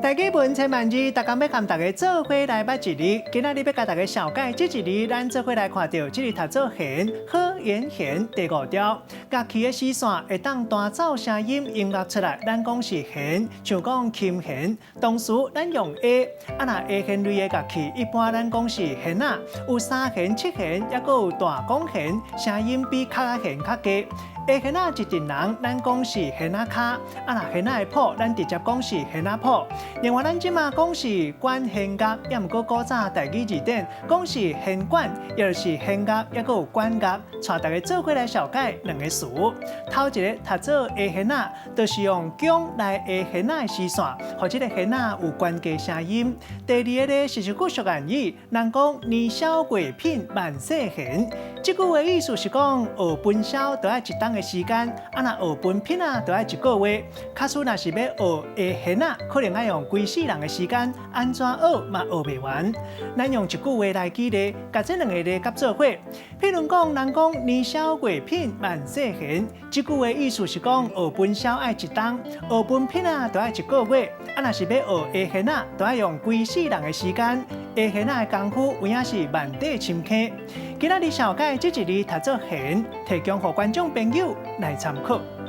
台語文千萬字，逐工欲共大家做伙來捌一字。今仔日欲共大家紹介這一字，咱做伙來看著，這字讀做弦，呵鹽弦第五調。樂器的絲線會當彈奏聲音音樂出來，咱講是弦，像講琴弦。動詞咱用下，啊若下弦類的樂器，一般咱講是弦仔，有三弦、七弦，抑閣有大管弦，聲音比敲仔弦較低。下弦仔一陣人，咱講是弦仔跤；啊若弦仔的譜，咱直接講是弦仔譜。另外，咱這馬講是管弦樂，抑毋過古早台語字典講是弦管，抑就是弦樂，抑閣有管樂。帶大家做伙來紹介兩个詞。頭一个讀做下弦仔，就是用弓來下弦仔的絲線，予這个弦仔有懸低聲音。第二个咧是一句俗諺語，人講年銷月品萬世弦。這句話意思是講學分銷著愛一冬的時間，啊若學分品仔，著愛一個月。假使若是欲學下弦仔，可能愛用規世人的時間，按怎學嘛學袂完。咱用一句話來舉例，共這兩个字佮做伙。譬如講，人講年銷月品萬世弦，這句話意思是講學分銷愛一冬，學分品仔，著愛一個月。啊若是欲學下弦仔，著愛用規世人的時間。下弦仔的功夫有影是萬塊深坑。今仔日紹介這一字讀做弦，提供予觀眾朋友來參考。